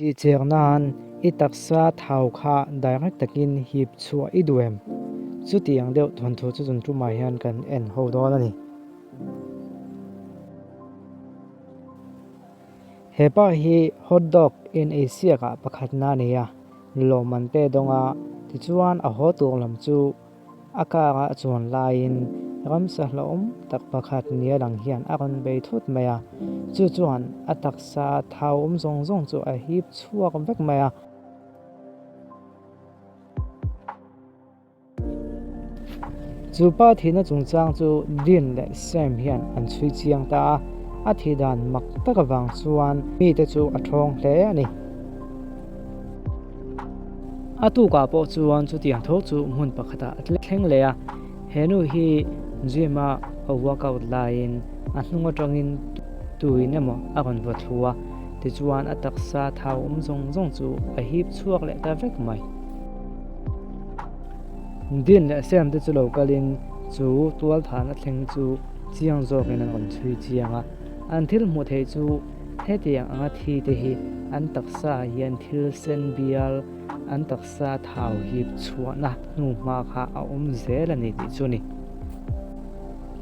Tihchek nan i taksa thau kha direct takin hip chhuah i duh em? Chutiang deuh thawnthu chu tun tumah hian kan en ho dawn a ni. He pa hi hot dog in ei siakah pakhatna a nei a, lawmman pe dawng a, tichuan a haw tur lam chu A car a chuan laiin ramsa hlauhawm tak pakhat nia lang hian a rawn bei thut mai a, chu chuan a taksa thau awm zawng zawng chu a hip chhuak vek mai a. Chu pa thihna chungchang chu Dean leh Sam hian an chhui chiang ta a, a thih dan mak tak avang chuan mite chu a ṭhawng hle a ni. A tukah pawh chuan chutiang tho chu hmun pakhatah a thleng leh a, he nu hi gym a a workout laiin a hnung atangin tuin emaw a rawn vaw thlu a, tichuan a taksa thau awm zawng zawng chu a hip chhuak leh ta vek mai. Din leh Sam te chu lo kalin chu tualthahna thleng chu chiang zawkin an rawn chhui chiang a, an thil hmuh theih chu Hetiang anga thi te hi an taksa ah hian thil sen bial, an taksa thau hip chhuahna hnu hma kha a awm zel a ni tih chu ni.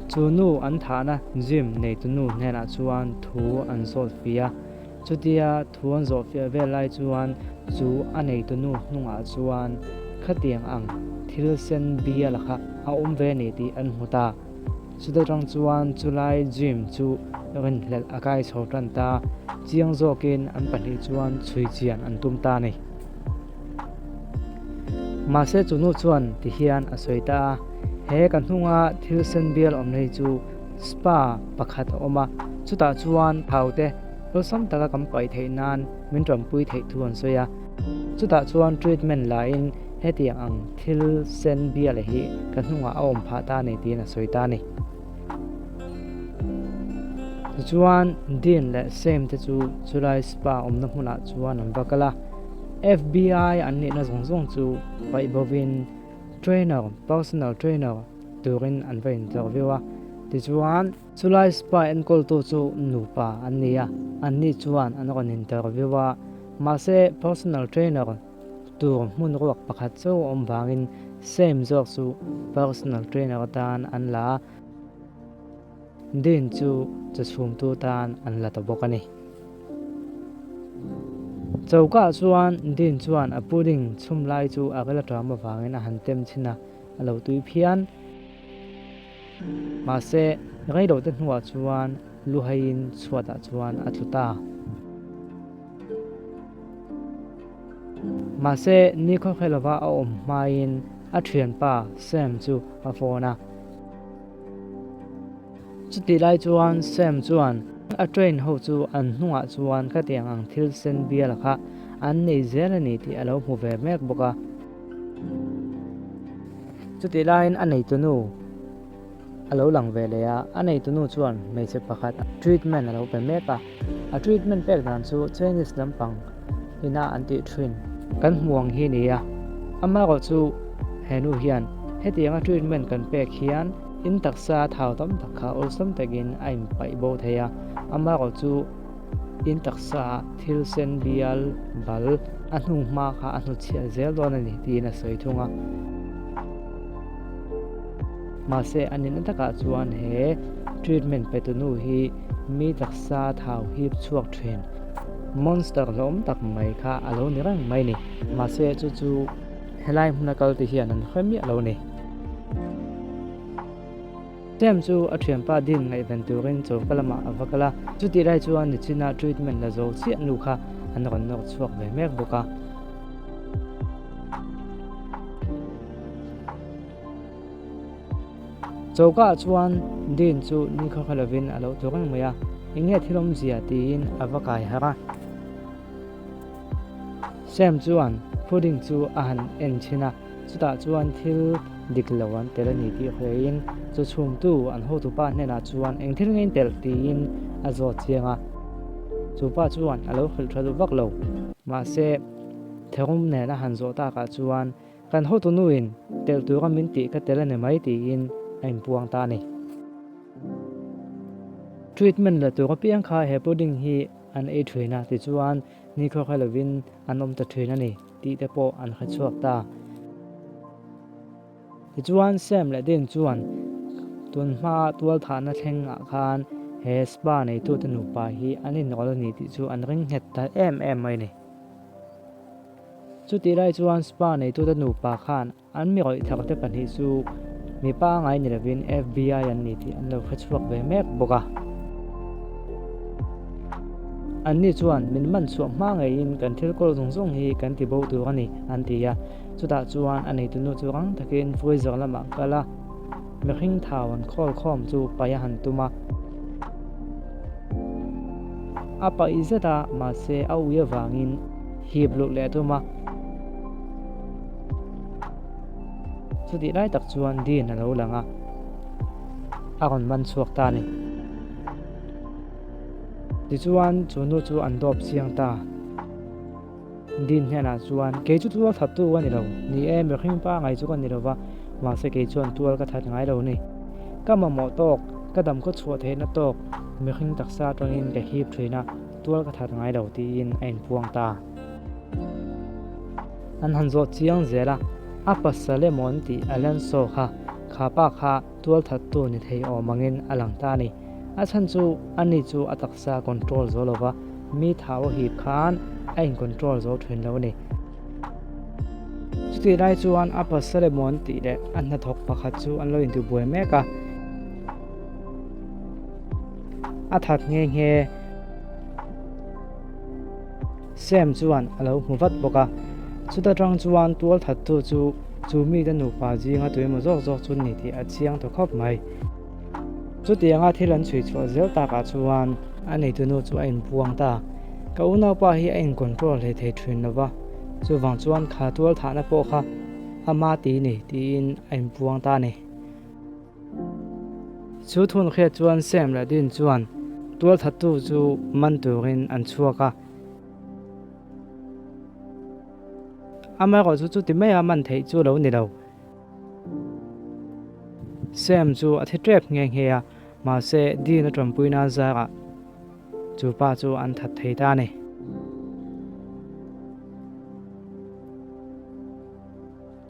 Chu nu an thahna gym neitu nu hnenah chuan thu an zawt fih a, chutia thu an zawh fiah vel lai chuan chu a neitu nu hnungah chuan khatiang ang thil sen bial kha a awm ve a ni tih an hmu ta. Chuta tang chuan chulai gym chu rinhlelh a kai chho tan ta, chiang zawkin an pahnih chuan chhui chian an tum ta a ni. Mahse chu nu chuan ti hian a sawi ta a, He ka hnunga thil sen bial awm hi chu spa pakhat a awm a, chutah chuan thaute awlsam taka kan paih theih nan min tanpui theih thu an sawi a, chutah chuan treatment lain Hetiang ang thil sen bial hi ka hnungah a awm phah ta a ni tiin a sawi ta a ni. Tichuan, Dean leh Sam te chu chulai spa awmna hmunah chuan an va kal a. FBI an nihna zawng zawng chu paih bovin trainer, personal trainer, turin an va interview a. Tichuan, chulai spa enkawltu chu nupa an ni a, anni chuan an rawn interview a. Mahse, personal trainer Tur hmun ruak pakhat chauh a awm vangin Sam zawk chu personal trainer atan an la a, Dean chu chachhumtu tan an la ta bawk a ni. Choka chuan Dean chuan a pudding chhum lai chu a rel aṭam avangin a han tem chhin a, a lo tui phian. Mahse, reilote hnuah chuan luhaiin chhuatah chuan a tlu ta. Mahse, ni khawkhe lova a awm hmain a thianpa Sam chu a phone a. Chutih lai chuan Sam chuan a train ho chu an hnungah chuan khatiang ang thil sen bial kha an nei zel a ni tih a lo hmu ve mek bawk a. Chutih laiin a neitunu a lo lang ve leh a, a neitunu chuan hmeichhe pakhat treatment a lo pe mek a, a treatment pek dan chu Chinese lampang ina an tih thin kan hmu ang hi ni a, amaherawh chu he nu hian hetianga treatment kan pek hian in taksa thau tam tak kha awlsam takin a inpaih bo thei a, amaherawh chu In taksa thil sen bial bal a hnu hma kha a hnuchhiah zel dawn a ni tiin a sawi thung a. Mahse a nihna takah chuan he treatment pe tu nu hi mi taksa thau hip chhuak thin monster hlawm tak mai kha a lo ni reng mai ni. Mahse chu chu helai hmuna kal te hian an hre miah lo ni. Sam chu a thianpa Dean ngaihven turin choka lamah a va kal a, chutih lai chuan nichina treatment la zo chiah nu kha an rawn nawr chhuak ve mek bawk a. Choka ah chuan Dean chu nikhaw kha lovin a lo tlu reng mai a, eng nge thil awmzia tiin a va kai harh a. Sam chuan pudding chu a han en chhin a. Chutah chuan thil dik lo an tel a ni tih hreiin chu chhungtu an hotupa hnenah chuan eng thil nge in telh tiin a zawt chiang a. Chu pa chuan a lo hrilh tha duh vak lo. Mahse, Therum nen a han zawh takah chuan kan hotunuin telh tura min tih ka tel a ni mai tiin a inpuang ta a ni. Treatment la tur apiang kha he pudding hi an ei thin a tichuan. nikhua hre lovin an awm ta thin a ni tih te pawh an hre chhuak ta. Tichuan Sam leh Dean chuan tun hma tualthahna thlengah khan he spa neitute nupa hi an inrawlh a ni tih chu an ring nghet ta em em mai a ni. Chutih lai chuan spa neitute nupa khan An mi rawih thar te pahnih chu mi pangai ni lovin FBI an ni tih an lo hre chhuak ve mek bawk a. Anni chuan min man chhuah hma ngeiin kan thil kawl zawng zawng hi kan ti bo tur a ni an ti a. Chutah chuan a neitu nu chu rang takin freezer lamah kal a, mihring thau an khawl khawm chu paih a han tum a. A paih zet a, mahse a ui avangin hip luh leh a tum a. Chutih lai tak chuan Dean a lo lang a, a rawn man chhuak ta a ni. Tichuan chu nu chu an dawp chiang ta. Dean hnenah chuan, Kei chu tual thattu ka ni lo. Ni e, mihring pangai chu ka ni lo va, mahse kei chuan tual ka that ngai lo ni. Ka mamawh tawk, ka dam khaw chhuah theihna tawk mihring taksa atangin ka hip thin a, tual ka that ngai lo tiin a inpuang ta. An han zawh chiang zel a, a pasal emaw an tih Alonso kha kha pa kha tualthattu ni thei awm angin a lang ta a ni. A chhan chu ani chu a taksa control zo lova mi thau a hip khan a in control zo thin lo a ni. Chutih lai chuan a pasal emaw an tih leh a hnathawk pakhat chu an lo intibuai mek a, a that nghe nghe. Sam chuan a lo hmu vat bawk a, chuta tang chuan tual thattu chu chu mite nupa zinga tuemaw zawk zawk chu ni tih a chiang ta khawp mai. Chutianga thil an chhui chhuah zel takah chuan a neitunu chu a inpuang ta. Ka unaupa hi a in control hlei thei thin lo va, chuvang chuan kha tual thahna pawh kha ama ti ni tiin a inpuang ta a ni. Chu thun hriat chuan Sam leh Dean chuan tualthattu chu man turin an chhuak a. Amaherawhchu chu chuti maia man theih chu lo ni lo. Sam chu a thi tep nghe nghe a, mahse Dean a tanpui nan zarah chu pa chu an that thei ta a ni.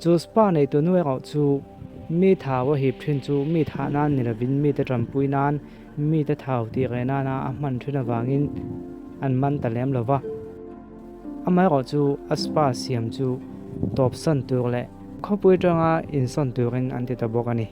Chu spa neitu nu erawh chu mi thau a hip thin chu mi thah nan ni lovin mite tanpui nan, mite thau tih reh nana a hman thin avangin an man ta lem lo va. Amaherawh chu a spa siam chu tawpsan tur leh khawpui atanga insawn turin an ti ta bawk a ni.